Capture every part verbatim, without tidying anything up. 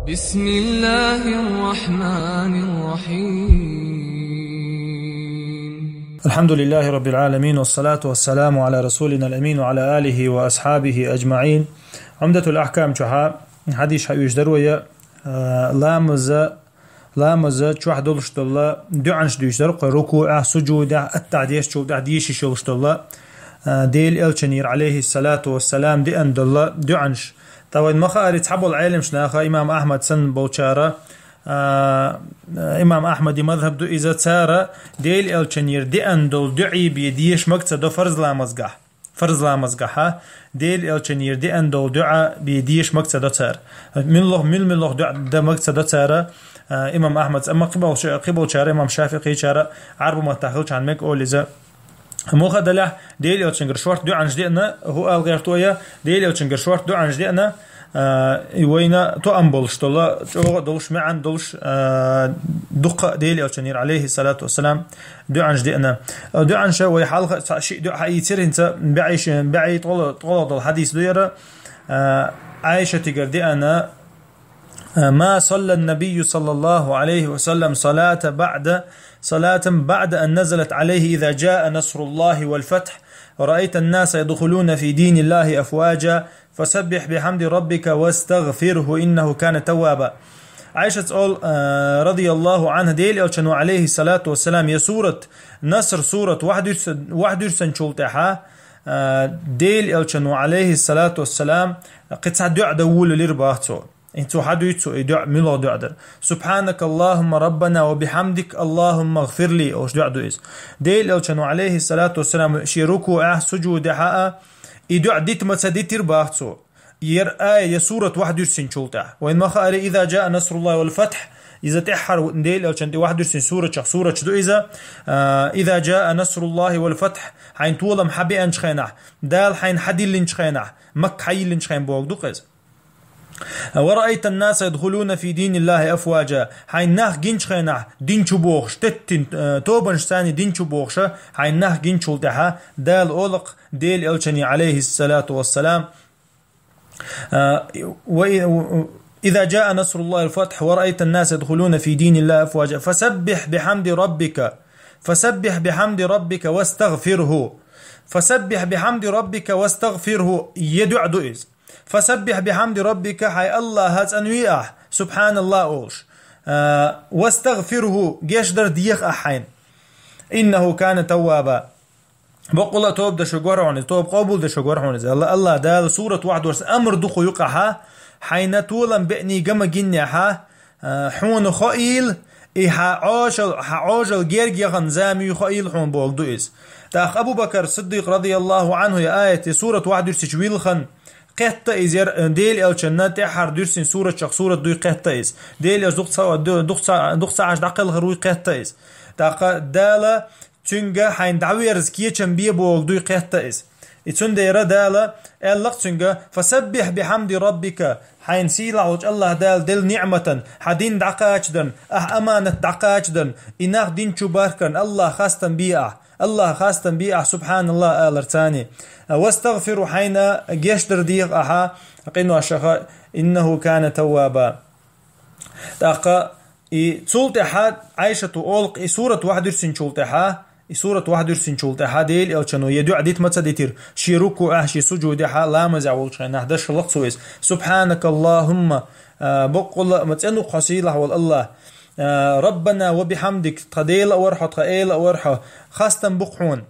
بسم الله الرحمن الرحيم. الحمد لله رب العالمين، والصلاة والسلام على رسولنا الأمين وعلى آله وأصحابه أجمعين. عمدة الأحكام чухьа хьадис хьаоьцуш дар вай, а, ламаза, ламаза чохь долуш долу дуьӀанаш дуьйцуш дар, кху рукуӀехь, сужудехь, аттахьият дешчул тӀаьхьа дийшиш йолуш долу, а, Делан Элчанера, алейхиссалату вассалам, деана долу дуьӀанаш. Ткъа вайн ма-хаара, цхьаболу Ӏеламнаха, имам Ахьмад санна болчара, а, имам Ахьмадан мазхаб ду иза, цара Делан Элчанера деана долу дуьӀий бен деша мага ца до фарз ламазгахь. Фарз ламазгахьа Делан Элчанера деана долу дуьӀа бен деша мага ца до цара. Муьллах-, муьлха-муьлха дуьӀа дан мага ца до цара, а, имам Ахьмада, амма кхиболча-, кхиболчара, имам ШафиӀийчара, Ӏарбу маттахь хилчхьана мега олу иза. Муха далахь, Делан Элчангара шорта дуьӀанаш деана, хӀу ала гӀерта вай, Делан Элчангара шорта дуьӀанаш деана, а, и вайна тоам болуш долу, чӀогӀа а долуш, маьӀна долуш, а, дуккха а Делан Элчанера, алейхиссалату вассалам, дуьӀанаш деана. ДуьӀанаш вай хьалха цхьа шиъ дуьӀа хьаийцира, хӀинца бӀе, бӀе ткъолгӀа, ткъолгӀа долу хьадис ду яра, а, Ӏайшатигара деана, ما صلى النبي صلى الله عليه وسلم صلاة بعد، صلاة بعد أن نزلت عليه إذا جاء نصر الله والفتح ورأيت الناس يدخلون في دين الله أفواجا فسبح بحمد ربك واستغفره إنه كان توابا. Ӏайшатс олу, а, радияллаху анхьа, Делан Элчано, алейхиссалату вассалам, я сурат, Наср сурат, вахьдуьрсан-, вахьдуьрсанчул тӀаьхьа, а, Делан Элчано, алейхиссалату вассалам, кхин цхьа дуьӀа дан волавелира бах цо. И цо хьадуьйцу и дуьӀа, муьлха дуьӀа дара. «Субхьанакаллахумма раббана ва бихьамдик, Аллахумма гъфирли», олуш дуьӀа ду иза. Делан Элчано, алейхиссалату вассалам, шен рукуӀехь, сужудехьа а и дуьӀа дита ма ца дитира бах цо. Яра ая, я сурат вахьдуьрсинчул тӀаьхьа. Вайн ма-хаара, «Иза джаа насруллахи вал фатхь», иза тӀаьххьара Делан Элчан тӀе вахьдуьрсин суратех сурат ду иза. А, «Иза джаа насруллахи вал фатхь», хьайн толам хьабеанчу хенахь, Дала хьайна хьадиллинчу хенахь, Макка хьайиллинчу хенахь бохург ду-кх иза. «Ва раайтан наса ядхулуна фи диниллахи афваджа». Хьайн нах гинчу хенахь, дин чу бохуш, теттина, э, тобанаш санна дин чу бохуша, хьайн нах гинчул тӀаьхьа, Дала олу-кх Делан Элчане, алейхиссалату вассалам, э, ва и-, «Иза джаа насруллахи вал фатхь, ва раайтан наса ядхулуна фи диниллахи афваджа, фасаббих бихьамди раббика, фасаббих бихьамди раббика вастагъфирху». «Фасаббих бихьамди раббика вастагъфирху», я дуьӀа ду иза. «Фасаббих бихьамди раббика», хьайн Аллаха цӀанве ахь, субхьаналлах олуш. А, «вастагъфирху», гечдар деха ахь хьайна. «Иннаху кана тавваба». Баккъала а тоба деш верг вара хьуна иза, тоба къобалдеш верг вара хьуна иза. Алла, Алла Дала сурат вахьдуьрсин амр ду кху юкъахьа, хьайна толам беаний ган ма гиннехьа, а, хьуна хоийла, и хьан Ӏожал-, хьан Ӏожалла герга яхана зама ю хоийла хьуна бохург ду иза. ТӀаккха Абу Бакар Сиддикъ, радияллаху анхьу, я аят, я сурат вахьдуьрсича вилхина, кхетта иза яра, э, Делан Элчанна тӀаьххьара дуьрсин суратех сурат дуй кхетта иза. Делан Элча дукха ца, ду-, дукха ца, дукха ца Ӏаш дӀакхелхар вуй кхетта иза. ТӀаккха Дала цуьнга хьайна дӀаверза кечам бе бохург дуй кхетта иза. И цундела Дала аьлла-кх цуьнга: «Фасаббих бихьамди раббика», хьайна сийлахь волчу Аллаха Дала делла ниӀматан, хьан дин дӀакхачадарна, ахь аманат дӀакхачадарна, и нах дин чу бахкарна Аллаха хастам бе ахь. Аллаха хастам бе ахь, субхьаналлах алар царний. «Вастагъфирху», хьайна гечдар деха ахьа къиношаха, «иннаху кана тавваба». ТӀаккха и цул тӀаьхьа Ӏайшату олу-кх, и сурат вахьдуьрсинчул тӀаьхьа, и сурат вахьдуьрсинчул тӀаьхьа Делан Элчано я дуьӀа дита ма ца дитира, шен рукуӀехь, шен сужудехьа, ламазехь волчу хенахь дашхалла-кх цо иза: «Субхьанакаллахумма», а, баккъала а ма цӀена ву-кх хьо, сийлахь волу Аллах, а, «Раббана ва бихьамдик», тхан Дела а вара хьо, тхан Эла а вара хьо, хастам бу-кх хьуна.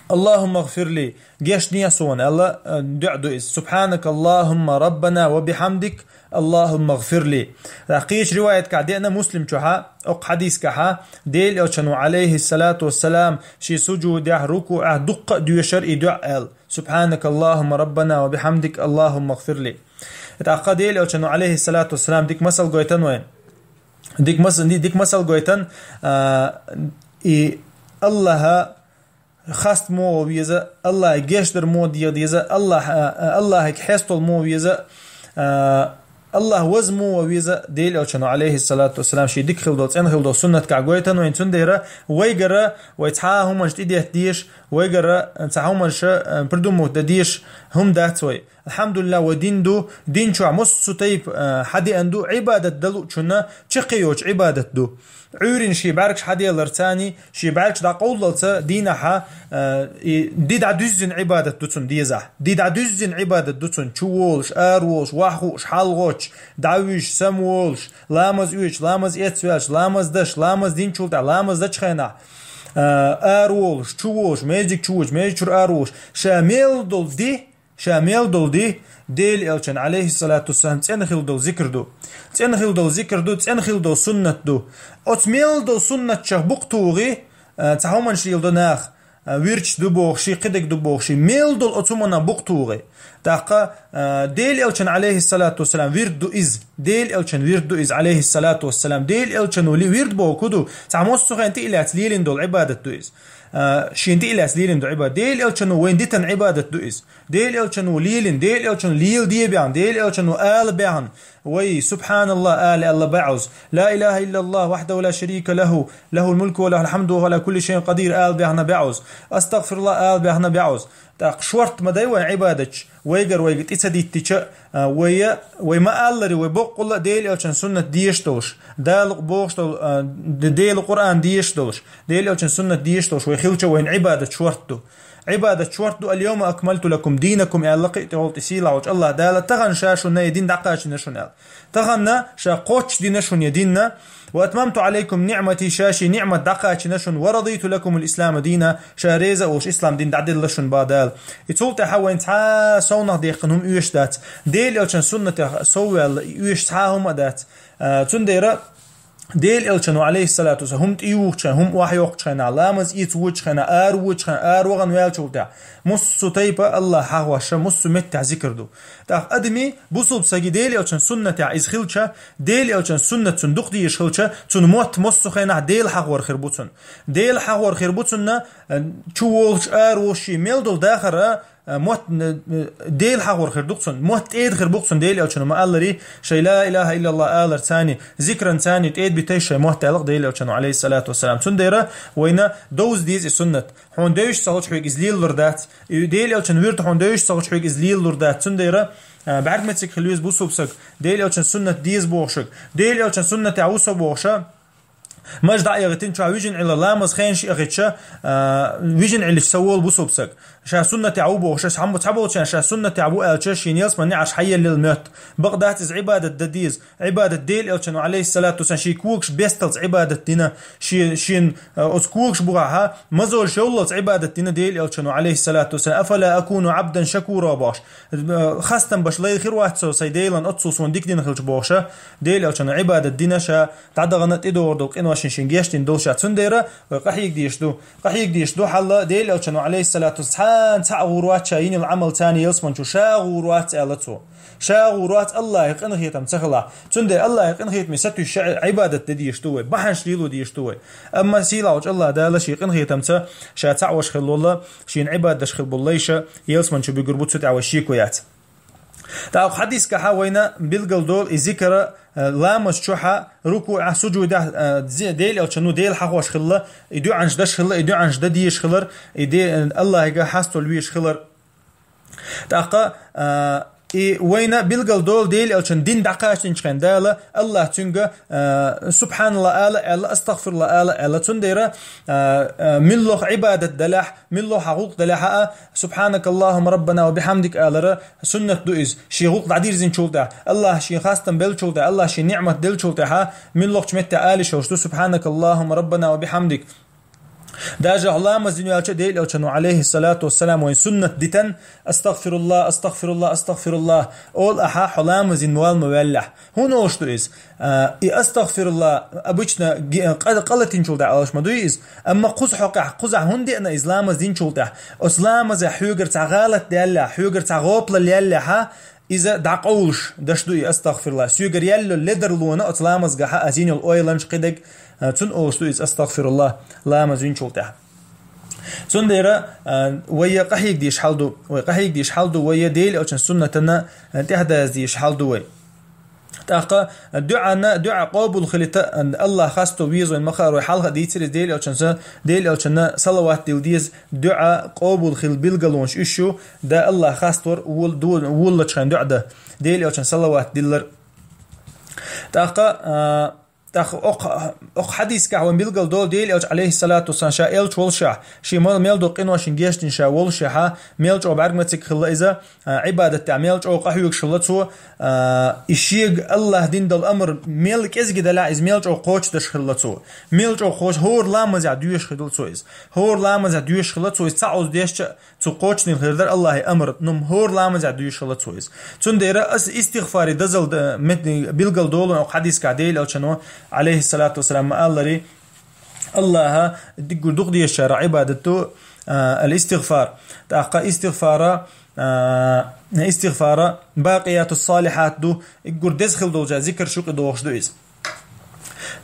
«Аллахумма гъфирли», гечдехьа суна аьлла, э, дуьӀа ду иза. «Субхьанакаллахумма раббана ва бихьамдик, Аллахумма гъфирли». ТӀаккха кхечу риваятехь деана, Муслим чохьа, окху хьадисехьа, Делан Элчано, алейхиссалату вассалам, шен сужудехь, рукуӀехь дуккха а доьшура и дуьӀа аьлла: «Субхьанакаллахумма раббана ва бихьамдик, Аллахумма гъфирли». ТӀаккха Делан Элчано, алейхиссалату вассалам, дика масал гойтан вайн. Дика мас-, ди-, дика масал гойтан, а, и Аллаха хастам бан веза, Аллахье гечдар бан деха деза, Аллахь, а, Аллахье хьестал бан веза, а, Аллахь ваза бан веза, Делан Элчано, алейхиссалату вассалам, шен дика хила долу, цӀена хила долу суннатехь гойтан вайн. Цундела вайгара вай цхьа а хӀуманаш тӀедетта дезаш, Вайгара цхьа хӀуманаш, э, придумать дан дезаш хӀума дац вай. Алхьамдулиллахь, вай дин ду, дин чохь массо тайпа, э, хьадеана ду, Ӏибадат далучунна чаккхе йоцу Ӏибадат ду. Ӏуьйрина шен бӀаьргаш хьаделларца, шен бӀаьргаш дӀакъовллалца дийнахьа, э, и ди дӀадуьззина Ӏибадат ду цунна дезахь. Ди дӀадуьззина Ӏибадат ду цунна, чу волуш, ара волуш, ваьхьа хууш, хьалхочу, дӀавуьжуш, самаволуш, ламаз оьцуш, ламаз эцваьлча, ламаз деш, ламаз динчул тӀаьхьа, ламаз дечу хенахь, э, ара волуш, чу волуш, междиг чу воьдуш, междиг чуьра ара волуш. Ша мел долу ди, ша мел долу ди, Делан элчан, алейхиссалату вассалам, цӀена хилла долу зикр ду. ЦӀена хилла долу зикр ду, цӀена хилла долу суннат ду. Оцу мел долу суннатчех букъ тухий, э, цхьа хӀуманаш леладо наха, э, вирдаш ду бохуш, кхидерг ду бохуш, мел долу оцу хӀуманах букъ тухий. ТӀаккха, э, Делан элчан, алейхиссалату вассалам, вирд ду иза. Делан элчан вирд ду иза, алейхиссалату вассалам. Делан элчано ли-, вирд бохург ду, цхьа массо хенахь тӀе а лаьцна лелийна долу Ӏибадат ду иза. Э, шена тӀе а лаьцна лелийна долу Ӏибадат. Делан элчано вайна дитина Ӏибадат ду иза. Делан элчано лелийна, Делан элчано леладе баьхна, Делан элчано ала баьхна. Вай, субханаллахь ала аьлла баьӀуз, ла илаха иллаллахь вахьдаху ла шарика лаху, лахул мулку ва лахул хьамду ва хува ала кулли шайин къадир ала баьхна баьӀуз, астагфируллахь ала баьхна баьӀуз. ТӀаккха шорта ма дай вайн Ӏибадаташ, вайгара вайга тӀе ца диттича, а, вай, вай ма-аллара, вай боккъалла а Делан элчан суннат дезаш долуш, Дала бохуш долу, а, Д-, Делан Къуръан дезаш долуш, Делан элчан суннат дезаш долуш, вай хилча вайн Ӏибадат шорта ду. Ӏибадат шорта ду, «Аль-йовма акмалту лакум динакум», аьлла, кхин а тӀехула тӀе сийлахьчу Аллахь Дала, тахана ша шуна я дин дӀакхачийна шуна аьлла. Тахана ша кхоччуш дина шуна я дин, «ва атмамту алейкум ниъмати», ша шен ниъмат дӀакхачийна шуна, «ва радиту лакумул ислама дина», ша реза а волуш ислам дин дӀаделла шуна боху Дала. И цул тӀаьхьа вайн цхьа совнах дехкина хӀума оьшуш дац. Делан элчан суннатех совваьлла и оьшуш цхьа а хӀума а дац. А, цундела Делан элчано, алейхиссалату вассалам, хӀума тӀеюхучу хенахь, хӀума охьайоккхучу хенахь, ламаз ийца воьдучу хенахь, ара воьдучу хенахь, ара вахана ваьллачул тӀаьхьа, массо тайпа Аллахь хьахош, массо меттехь зикр ду. ТӀаккха адамий, бусулба саги Делан элчан суннатехь иза хилча, Делан элчан суннат цунна дукха дезаш хилча, цунна мотт массо хенахь Дела хьахор хир бу цунна. Дела хьахор хир бу цунна, э, чу волуш, ара волуш, шен мел долу дахар, э, мотт, э, Дела хьахор хир ду цунна, мотт тӀеда хир бу цунна Делан элчано ма-аллара, шайн ла илаха иллаллахь аларца, зикранца тӀеда битий шайн мотт аьлла Делан элчано, алейхиссалату вассалам. Цундела вайна довза деза и суннат. Хьуна девзаш ца хилча хьоьга иза лелалур дац. И Делан элчан вирд хьуна девзаш ца хилча хьоьга иза лелалур дац. Цундела, а, бӀаьрг меттиг хила веза бусулба саг, Делан элчан суннат деза бохуш, Делан элчан суннатехь ву со бохуш, маж дӀа а яхийтина, чохь вижина Ӏилла ламаз хенаш а яхийтича, а, вижина Ӏиллича ца волу бусулба саг. Ша суннатехь ву бохуш, аса хьамбу цхьаболчарна ша суннатехь ву аьлча, шен ялсамани Ӏаш хьаеллал моьтту. Бакъ дац иза Ӏибадат дан деза. Ӏибадат Делан элчано, алейхиссалату вассалам, шен когаш бесталц Ӏибадат дина, шен, шен, а, оцу когаш бухахьа, мозолаш йоллалц Ӏибадат дина Делан элчано, алейхиссалату вассалам. «Афала акуну абдан шакура», бохуш. А, хастам беш лай хир вац со сайн Делан, оццул суна дика дина хилча бохуша, Делан элчано Ӏибадат дина ша, дӀадахана тӀедогӀур долу къиношна шен гечдина долуш. Цундела вай къахьега дезаш ду. Къахьега дезаш ду хьалла Делан элчано, алейхиссалату вассалам, цхьа а гӀур вац ша йинал Ӏамал царна ялсамани чу, ша гӀур вац аьлла цо. Ша гӀур вац Аллахьан къинхетам ца хилахь. Цундела Аллахьан къинхетаме сатуьйсуш ша Ӏибадат дан дезаш ду вай, бахьанаш лело дезаш ду вай. Амма сийлахьчу Аллахь Дала шен къинхетамца ша цхьаъ веш хилла волла, шена Ӏибадат деш хилла болу лайша ялсамани чу буьгур бу, цу тӀехь вай шеко яц. ТӀаккха хьадисехь вайна билгал долу и зикра, э, ламаз чохьа, рукуӀехь, сужудехь, э, зи-, Делан элчано Дела хьахош хилла, и дуьӀанаш деш хилла, и дуьӀанаш дан дезаш хилар, и де-, Аллахьига хьастал везаш хилар. ТӀаккха, э, и вайна билгал долу Делан элчан дин дӀакхачийначу хенахь Дала, Аллахь цуьнга, э, субханаллахь ала аьлла, астагфируллахь ала аьлла, цундела, э, э, муьлхха Ӏибадат далахь, муьлхха хьан гӀуллакх далахьа а, «Субханакаллахумма раббана ва бихамдик» алара суннат ду иза. Шен гӀуллакх дӀадирзинчул тӀаьхьа, Аллахь шен хастам беллачул тӀаьхьа, Аллахь шен ниъмат деллачул тӀаьхьа, муьлххачу меттехь ала йиш йолуш ду: «Субханакаллахумма раббана ва бихамдик». Даже хьо ламаз дина ваьлча, Делан элчано, алейхиссалату вассалам, вайн суннат дитан: «Астагфируллахь, астагфируллахь, астагфируллахь», ола ахьа, хьо ламаз дина вала ма ваьллехь. ХӀунда олуш ду иза? А, и астагфируллахь обычно ги-, къа-, къа латинчул тӀаьхьа олуш ма дуй иза. Амма кхуза хьокъехь, кхузахь хӀунда деана иза ламаз динчул тӀаьхьа? Оцу ламазехь хьоьгара цхьа гӀалат даьллехь, хьоьгара цхьа гӀопалла яьллехьа, иза дӀакъовлуш деш ду и астагфируллахь. Соьгара яьлла ледарлона оцу ламазгахьа ас йина йолу ойланаш кхидерг, а, цунна олуш ду иза астагфируллахь ламаз динчул тӀаьхьа. Цундела, а, вай къахьега дезаш хьал ду, вай къахьега дезаш хьал ду, вай Делан элчан суннатана, а, тӀаьхьадаза дезаш хьал ду вай. ТӀаккха дуӀана, дуӀа къобул хилита, Аллах хасто веза вайна ма хаара, вай хьалха дийцира из, Дела Элчанца, Дела Элчанна салават дилла деза, дуӀа къобул хила билгалонаш уьш ю, да Аллах хаставар вол-, ду-, воллачхьан дуӀа да, Дела Элчанна салават диллар. ТӀаккха, а, тӀаккха окх, окх хьадисгахь вайна билгал долу, Дела Элча, алейхиссалату вассалам, ша элча волушехь, ши мел, мел ду къиношин гештин ша волушехьа, мел чӀогӀа бӀаьрг мациг хилла иза, а, Ӏибадат тӀехь мел чӀогӀа къахьоьгуш хилла цо, а, и шега Аллах дина долу амр мел кӀезига далахь, иза мел чӀогӀа кхочушдаш хилла цо. Мел чӀогӀа кхоч-, хӀора ламазехь доьшуш хилла цо иза. ХӀора ламазехь доьшуш хилла цо иза, цхьа оза дешча, цу кхочушдина хир дара Аллахьи амр, ну, хӀора ламазехь доьшуш хилла цо иза. Цундела ас истигъфари дазал да-, мет-, билгал долу окх хьадисгахь Дела Элчано, алейхиссалату вассалам, ма аллари, Аллаха диггур дукха дезачара Ӏибадат ду, а, ал-истигъфар. ТӀаккха истигъфара, а, истигъфара бакъияту салихьат ду, иггур деза хила долча зикарш юкъа дохуш ду иза.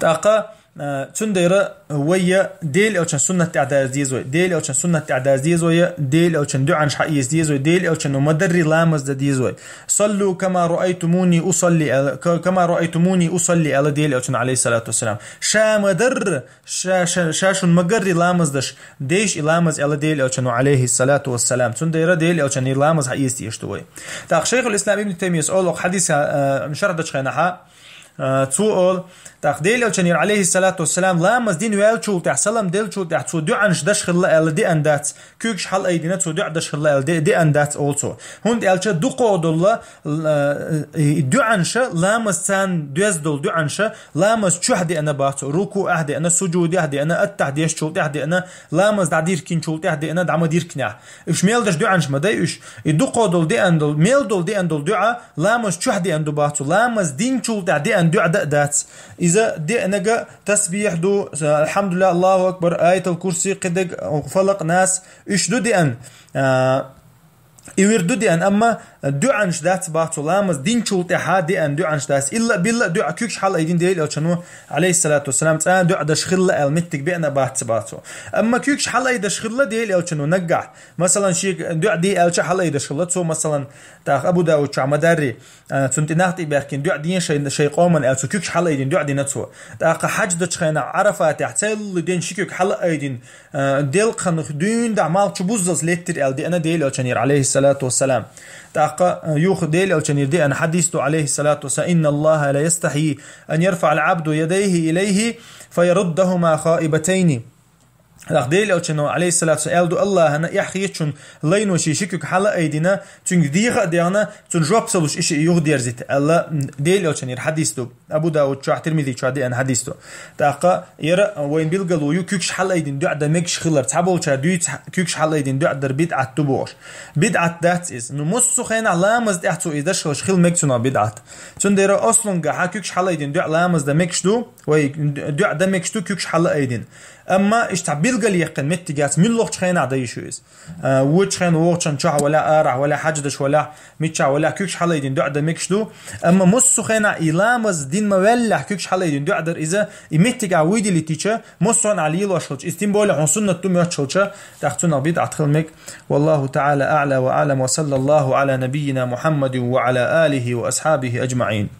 ТӀаккха, а, цундела вайя Дела Элчан суннат тӀехь даза деза вай, Дела Элчан суннат тӀехь даза деза вайя, Дела Элчан дуӀанаш хьаэца деза вай, Дела Элчано ма дарри ламаз дан деза вай. «Саллу кама раайтумуни усалли», аьлла, к-, «кама раайтумуни усалли», аьлла Дела Элчано, алейхиссалату вассалам. Ша ма дарра, ша, ша, ша шуна ма гарри ламаз даш, дейша и ламаз, аьлла Дела Элчано, алейхиссалату вассалам. Цундела Дела Элчанера ламаз хьаэца дезаш ду вай. ТӀаккха Шайхул Ислам Ибн Таймияс олу хьадис, а, шарх дечу хенахьа, а, цо олу, тӀаккха Дела Элчанера, алейхиссалату вассалам, ламаз дина ваьллачул тӀехь, салам деллачул тӀехь цо дуӀанаш даш хилла аьлла деана дац, куьйгаш хьалаайдина цо дуӀа даш хилла аьлла де-, деана дац олу цо. ХӀунда аьлча дукхо долла, э, и дуӀанша, ламаз царна доьзна долу дуӀанша, ламаз чохь деана бац цо, рукуъехь деана, сужудехь деана, аттахьдешчул тӀехь деана, ламаз дӀадиркинчул тӀехь деана, дӀа ма диркинехь. Уьш мел даш дуӀанаш ма дай уьш. И дукхо долу деана долу, мел долу деана долу дуӀа, ламаз чохь деана ду бац цо, ламаз динчул тӀехь деана дуӀа да а дац. Иза деанага тасбихь ду, алхьамдулиллах, Аллаху акбар, аятал курси, кхидерг, фалакъ, нас, уьш ду деана. А, и вирд ду деана, амма дуӀанаш дац бац цо, ламаз динчул тӀаьхьа деана дуӀанаш дац. Илла а билла а дуӀа куьгаш хьалаайдина Дела Элчано, алейхиссалату вассалам, цкъа а дуӀа даш хилла аьлла меттиг беана бац бац цо. Амма куьгаш хьалаайдаш хилла Дела Элчано наггахь. Масалан, шега дуӀа де аьлча хьалаайдаш хилла цо, масалан, тӀаккха Абу Давуд чохь ма дарри, а, цунна тӀе нах тӀе баьхкина дуӀа ден шайн, шайн къоман аьлла цо куьгаш хьалаайдина дуӀа дина цо. ТӀаккха хьаьж дечу хенахь Ӏарафатехь цхьалла ден ши куьг хьалаайдина, а, делкъан дуьйна дӀа малх чу буззалц леттира аьлла деана Дела Элчанера, алейхиссалату вассалам. ТӀаккха, а, юха Дела Элчанера деана хьадис ду, алейхиссалату вассалам: «Инна Аллаха ла ястахьи ан ярфаъал Ӏабду ядайхи илайхи фаяруддахума хаибатайни». ТӀаккха Дела Элчано, алейхиссалату вассалам, аьлла ду: «Аллахьана эхь хетачун лайно ши ши куьг хьалаайдина, цуьнга деха а дегӀна, цунна жоп ца луш и шиъ юхадерзийта», аьлла, Дела Элчанера хьадис ду. Абу Давуд чохь, Тирмизи чохь деана хьадис ду. ТӀаккха яра вайн билгало ю куьгаш хьалаайдина дуӀа дан мегаш хилар. Цхьаболчара дуьйцу куьгаш хьалаайдина дуӀа дар бидӀат ду бохуш. БидӀат дац иза. Ну, массо а хенахь ламаз тӀехь цо иза даш хилча хила мега цунах бидӀат. Цундела аслунгахьа куьгаш хьалаайдина дуӀа ламаз дан мегаш ду, вай дуӀа дан мегаш ду куьгаш хьалаайдина. Амма иштта билгал яьккхина меттиг яц, муьлххачу хенахь дан йиш ю иза. А, вочу хенахь вогӀучун чохь валахь, арахь валахь, хьаьж деш валахь, миччахь валахь, куьгаш хьалаайдина дуӀа дан мегаш ду. Амма массо а хенахь и ламаз дина ма ваьллехь куьгаш хьалаайдина дуӀа дар иза, и меттиг ахь вуйдилийтича, массо а хенахь лелош хилча, иза тем более хьуна суннат ду моьттуш хилча, тӀаккха цунах бидӀат хила мега. Валлаху таӀала аӀла ва аӀлам, ва саллаллаху Ӏала набиййина Мухьаммадин ва Ӏала алихи ва асхьабихи аджмаӀин.